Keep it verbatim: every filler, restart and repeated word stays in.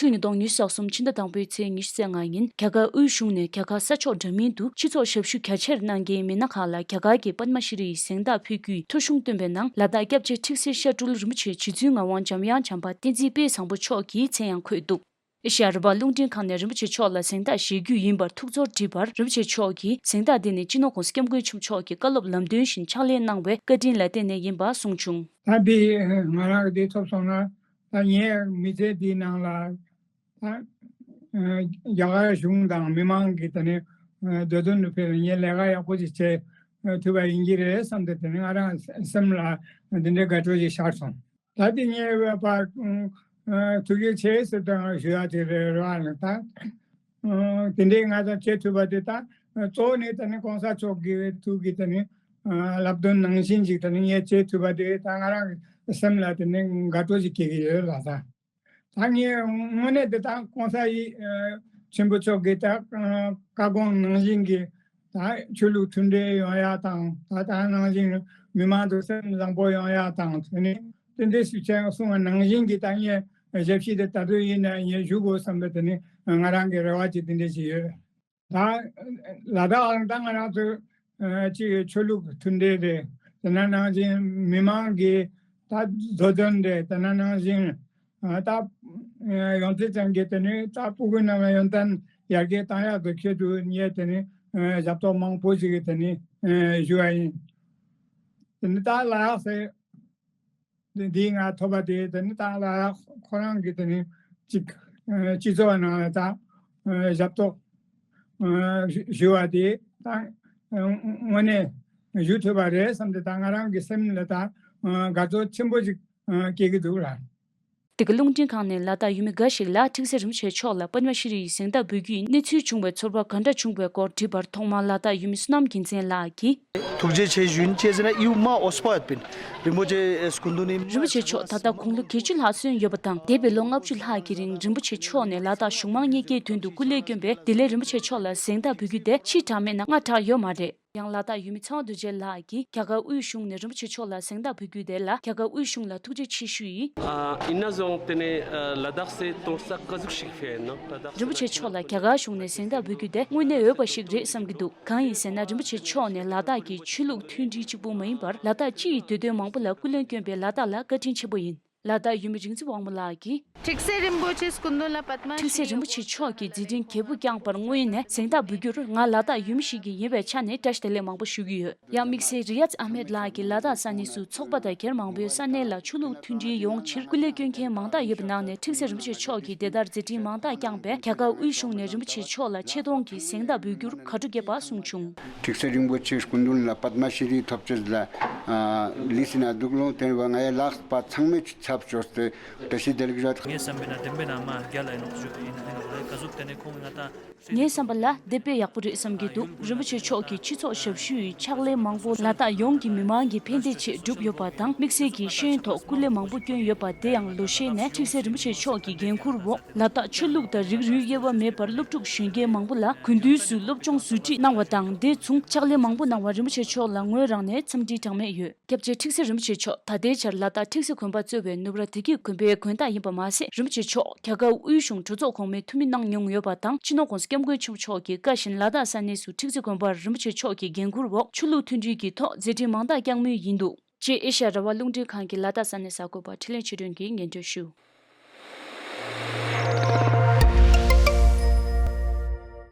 ཕྱི་ལོ་ཉིས་སྟོང་ཉི་ཤུ་རྩ་གསུམ་ཕྱི་ཟླ་དང་པོའི་ཚེས་ཉི་ཤུ་རྩ་ལྔ་ཉིན་རྒྱ་གར་དབུས་གཞུང་ནས་རྒྱ་གར་ས་ཕྱོགས་འདྲ་མིན་དུ་སྤྱི་ཚོགས་ཞབས་ཞུ་རྒྱ་ཆེར་གནང་མཁན་མི་སྣ་ཁག་ལ་རྒྱ་གར་གྱི་པདྨ་ཤྲི་རི་ཡི་གཟེངས་རྟགས་ཕུལ་རྒྱུའི་ཐོ་གཞུང་བཏོན་པའི་ནང་ལ་དྭགས་སྐྱབས་རྗེ་ཁྲིག་སེ་ཤ་སྤྲུལ་རིན་པོ་ཆེ་རྗེ་བཙུན་ངག་དབང་འཇམ་དབྱངས་བྱམས་པ་བསྟན་འཛིན་དཔལ་བཟང་པོ་མཆོག་གི་མཚན་ཡང་འཁོད་འདུག་ཨེ་ཤ་ཡ་རིམ་པ་རླུང་འཕྲིན་ཁང་ནས་རིན་པོ་ཆེ་མཆོག་ལ་གཟེངས་རྟགས་བཞེས་རྒྱུ་ཡིན་པར་ཐུགས་ཚོར་དྲིས་པར། རིན་པོ་ཆེ་མཆོག་གིས་གཟེངས་རྟགས་འདི་ནི་སྤྱི་ནོར་༸གོང་ས་༸སྐྱབས་མགོན་ཆེན་པོ་མཆོག་གི་བཀའ་སློབ་ལམ་སྟོན་བཞིན་ཕྱག་ལས་གནང་བའི་བཀའ་དྲིན་ལ་བརྟེན་ནས་ཡིན་པ་གསུངས་བྱུང་། ད་འདི་ང་རང་གི་འདི་ཐོབ་སོང་ན། ད་ངའི་མི་ཚེ་འདིའི་ནང་ལ་ད་རྒྱ་གར་གཞུང་དང་མི་མང་གི་དེ་ནས་འདོད་དོན་དུ་ཕེབས་ངས་ལས་ཀ་ཡག་པོ་ཅིག་བྱེད་ཐུབ་པ་ཡིན་གྱི་རེད་བསམ་སྟེ། དེ་ནས་ང་རང་སེམས་ལ་འདི་འདྲའི་དགའ་སྤྲོ་ཞིག་ཤར་སོང་། ད་དེ་ངས་བོད་པ་ཐུགས་རྗེ་ཆེ་ཟེར་དང་ཞུ་ཡ་དེ་རེད་ར། ནི་ད་དེ་འདྲའི་ང་ཚོ་བྱེད་ཐུབ་པ་དེ་ད་གཙོ་བོ་ནི་ད་ནི་གོང་ས་མཆོག་གི་ཐུགས་ཀྱི་ད་ནི་ལབ་དོན་ནང་བཞིན་ཅིག་ད་ནི་ངས་བྱེད་ཐུབ་པ་དེ་ད་ང་རང་གི་སེམས་ལ་དེ་ནི་དགའ་སྤྲོ་ཞིག་སྐྱེ་གི་ཡོད་ལ། ད་ད་ངས་དངོས་གནས་དེ་ད་གོང་ས་ཡི་ཆེན་པོ་མཆོག་གི་ད་བཀའ་དགོངས་ནང་བཞིན་གྱི་ད་ཆོས་ལུགས་མཐུན་འབྲེལ་ཡོང་ཡ་དང་། ད་ད་ནང་བཞིན་མི་མང་དུ་སེམས་བཟང་པོ་ཡོང་ཡ་དང་། དེ་ནི་དེ་འདྲའི་ཞིག་བྱས་གསུངས་པ་ནང་བཞིན་གྱི་ད་ངས་ཞབས་ཕྱི་དེ་ད་དུང་ཡིན་ན་ངས་ཞུ་དགོས་བསམ་པའི་དེ་ནི་ང་རང་གི་རེ་བ་ཅིག་དེ་འདྲ་ཞིག་ཡོད། ད་ལ་དྭགས་ལ་ད་ང་རང་ཚོ་ཅིག་ཆོས་ལུགས་མཐུན་འབྲེལ་རེད། དེ་ན་ནང་བཞིན་མི་མང་གི་ད་བཟོ་དོན་རེད། དེ་ན་ནང་བཞིན་ད་ཡོང་ཚེ་ཅང་གི་དེ་ནི་ད་སྤུ་གུ་རྣམས་ཡོན་ཏན་ཡར་རྒྱས་བཏང་ཡག་གི་ཆེད་དུ་ངས་དེ་ནི་ཞབས་ཏོག་མང་པོ་ཞིག་གི་དེ་ནི་ཞུ་བ་ཡིན། དེ་ནི་ད་ལ་དྭགས་ཟེར། འདི་ང་ཐོབ་པ་དེ་དེ་ནི་ད་ལ་ཁོ་རང་གི་དེ་ནི་གཅིག་སྤྱི་ཚོགས་ནང་ལ་ད་ཞབས་ཏོག་ཞུ་བ་དེ་ད་དངོས་གནས་ཞུ་ཐུབ་པ་རེད་བསམ་སྟེ་ད་ང་རང་གི་སེམས་ལ་ད་དགའ་ཚོར་ཆེན་པོ་ཞིག་སྐྱེ་གི་འདུག་ལ། དེ་ག་རླུང་འཕྲིན་ཁང་ནས་ལ་དྭགས་ཡུལ་མི་འགའ་ཞིག་ལ་ཁྲིག་སེ་རིན་པོ་ཆེ་མཆོག་ལ་པདྨ་ཤྲི་ཡི་གཟེངས་རྟགས་འབུལ་རྒྱུ་ཡི་གནས་ཚུལ་བྱུང་བའི་ཚོར་བ་ག་འདྲ་བྱུང་བའི་སྐོར་དྲིས་པར། ཐོག་མར་ལ་དྭགས་ཡུལ་མི་བསོད་ནམས་རྒྱལ་མཚན་ལགས་ཀྱིས། ཐུགས་རྗེ་ཆེ་ཞུ་ཡིན། ཅི་ཟེར་ན་ཡུལ་མ་འོ་སྤ་ཡོད་པིན། རིན་པོ་ཆེ་སྐུ་མདུན་ནི། རིན་པོ་ཆེ་མཆོག་ད་ལྟ་དགུང་ལོ་བརྒྱད་ཅུ་ལྷག་སོན་ཡོད་པ་དང་། འདས་པའི་ལོ་ལྔ་བཅུ་ལྷག་གི་རིང་རིན་པོ་ཆེ་མཆོག་ནས་ལ་དྭགས་གཞུང་མང་གཉིས་ཀའི་དོན་དུ་སྐུ་ལས་བསྐྱོན་པས། དེ་ལས་རིན་པོ་ཆེ་མཆོག་ལ་གཟེངས་རྟགས་འབུལ་རྒྱུ་དེ་ཕྱིས་དྲགས་མེད་ན་སྔ་དྲགས་ཡོད་མ་རེད། ཡང་ལ་དྭགས་ཡུལ་མི་ཚེ་དབང་རྡོ་རྗེ་ལགས་ཀྱིས་རྒྱ་གར་དབུས་གཞུང་ནས་རིན་པོ་ཆེ་མཆོག་ལ་གཟེངས་རྟགས་འབུལ་རྒྱུ་དེ་ལ་རྒྱ་གར་དབུས་གཞུང་ལ་ཐུགས་རྗེ་ཆེ་ཞུ་ཡིན། ཨ། ཡིན་ན་ཡང་དེ་ནས་ཨ་ལ་དྭགས་སེ་གཏོང་ས་ག་ཟུག་ཞིག་ཕེ་ནོ། ལ་དྭགས་སེ་རིན་པོ་ཆེ་མཆོག་ལ་རྒྱ་གར་གཞུང་ནས་གཟེངས་རྟགས་འབུལ་རྒྱུ་དེ་དངོས་གནས་འོས་པ་ཞིག་རེད་བསམ་གྱི་འདུག་གང་ཡིན་ཟེར་ན་རིན་པོ་ཆེ་མཆོག་ནས་ལ་དྭགས་ཀྱི་ཆོས་ལུགས་མཐུན་སྒྲིལ་གཅིག་པུ་མ་ཡིན་པར་ལ་དྭགས་སྤྱི་ཡི་འདོད་དོན་མང་པོ་ལ་སྐུ་ལས་བསྐྱོན་པས་ལ་དྭགས་ལ་བཀའ་དྲིན་ཆེན་པོ་ཡིན། ལ་དྭགས་ཡུལ་མི་རིག་འཛིན་དབང་མོ་ལགས་ཀྱིས། ཁྲིག་སེ་རིན་པོ་ཆེ་སྐུ་མདུན་ལ་པདྨ། ཁྲིག་སེ་རིན་པོ་ཆེ་མཆོག་གིས་མཛད་འཕྲིན་རྒྱས་པོ་བསྐྱངས་པར་བསྔོས་ནས་གཟེངས་རྟགས་འབུལ་རྒྱུར་ང་ལ་དྭགས་ཡུལ་མི་ཞིག་གི་ཡིན་པའི་ཆ་ནས་བཀྲ་ཤིས་བདེ་ལེགས་མང་པོ་ཞུ་གི་ཡོད། ཡང་དམིགས་བསལ་རི་ཡཱཛ་ཨ་མེད་ལགས་ཀྱིས་ལ་དྭགས་ས་གནས་སུ་ཚོགས་པ་དང་སྒེར་མང་པོའི་ས་གནས་ལ་ཆོས་ལུགས་མཐུན་སྒྲིལ་ཡོང་ཕྱིར་སྐུ་ལས་བསྐྱོན་མཁན་མང་དག་ཡོད་པའི་ནང་ནས་ཁྲིག་སེ་རིན་པོ་ཆེ་མཆོག་གིས་དེ་ལྟར་མཛད་འཕྲིན་མང་དག་བསྐྱངས་པས་རྒྱ་གར་དབུས་གཞུང་ནས་རིན་པོ་ཆེ་མཆོག་ལ་ཆེ་མཐོང་གི་གཟེངས་རྟགས་འབུལ་རྒྱུར་དགའ་སྤྲོ་སྐྱེས་པ་གསུངས་བྱུང་། ཁྲིག་སེ་རིན་པོ་ཆེ་སྐུ་མདུན་ལ་པདྨ་ཤྲི་རི་ཐོབ་ཅེས་ལ་ལི་སི་ན་འདུག་ལུང་བསྟན་པ་ང་ཡི་ལག་པ་ཚང་མས་ཆུ་ཚབ་བྱོས་ཏེ་བཀྲ་ཤིས་བདེ་ལེགས་ཞུ། ངའི་བསམ་པའི་ནང་བདེན་པའི་ནང་མ་རྒྱ་ལ་ཡིན་ནོག་ཞུ་ཡིན་ཡིན་ནོག་ལ་ག་ཟུག་དེ་ནས་ཁོང་གི་ང་ད། ངའི་བསམ་པ་ལ་དེ་དཔེ་ཡག་པོ་རེད་བསམ་གྱི་འདུག་རིན་པོ་ཆེ་མཆོག་གིས་སྤྱི་ཚོགས་ཞབས་ཞུ་ཡི་ཕྱག་ལས་མང་པོ་ལ་དྭགས་ཡོངས་ཀྱི་མི་མང་གི་ཕན་བདེ་ཆེད་བསྒྲུབས་ཡོད་པ་དང་། དམིགས་བསལ་གྱིས་ཤེས་ཡོན་ཐོག་སྐུ་ལས་མང་པོ་བསྐྱོན་ཡོད་པ་དེ་ཡང་ལོ་ཤས་ནས་ཁྲིག་སེ་རིན་པོ་ཆེ་མཆོག་གི་འགན་འཁུར་འོག་ལ་དྭགས་ཆོས་ལུགས་དང་རིགས་རུས་དབྱེ་བ་མེད་པར་སློབ་ཕྲུག་གཞོན་སྐྱེས་མང་པོ་ལ་དགུན་དུས་སུ་སློབ་སྦྱོང་ཟུར་ཁྲིད་གནང་བ་དང་། དེ་མཚུངས་ཕྱག་ལས་མང་པོ་གནང་བར་རིན་པོ་ཆེ་མཆོག་ལ་ངོས་རང་ནས་འཚམས་འདྲི་གྲངས་མེད་ཡོད། སྐྱབས་རྗེ་ཁྲིག་སེ་རིན་པོ་ཆེ་མཆོག་ད་ལྟའི་ཆར་ལ་དྭགས་ཁྲིག་སེ་དགོན་པ་གཙོས་པའི་ནུབ་ར་བདེ་སྐྱིད་དགོན་པའི་དགོན་བདག་ཡིན་པ་མ་ཟད། རིན་པོ་ཆེ་མཆོག་རྒྱ་གར་དབུས་གཞུང་གྲོས་ཚོགས་གོང་མའི་འཐུས་མི་གནང་མྱོང་ཡོད་པ་དང་། སྤྱི་ནོར་༸གོང་ས་༸སྐྱབས་མགོན་ཆེན་པོ་མཆོག་གིས་བཀའ་བཞིན་ལ་དྭགས་ས་གནས་སུ་ཁྲིག་སེ་དགོན་པར་རིན་པོ་ཆེ་མཆོག་གི་འགན་འཁུར་འོག་ཆོས་ལུགས་མཐུན་སྒྲིལ་གྱི་ཐོག་མཛད་འཕྲིན་མང་དག་བསྐྱངས་མུས་ཡིན་འདུག་ཅེས་ཨེ་ཤ་ཡ་རང་དབང་རླུང་འཕྲིན་ཁང་གི་ལ་དྭགས་ས་གནས་གསར་འགོད་པ་འཕྲིན་ལས་ཆོས་སྒྲོན་གྱིས་སྙན་སྒྲོན་ཞུས།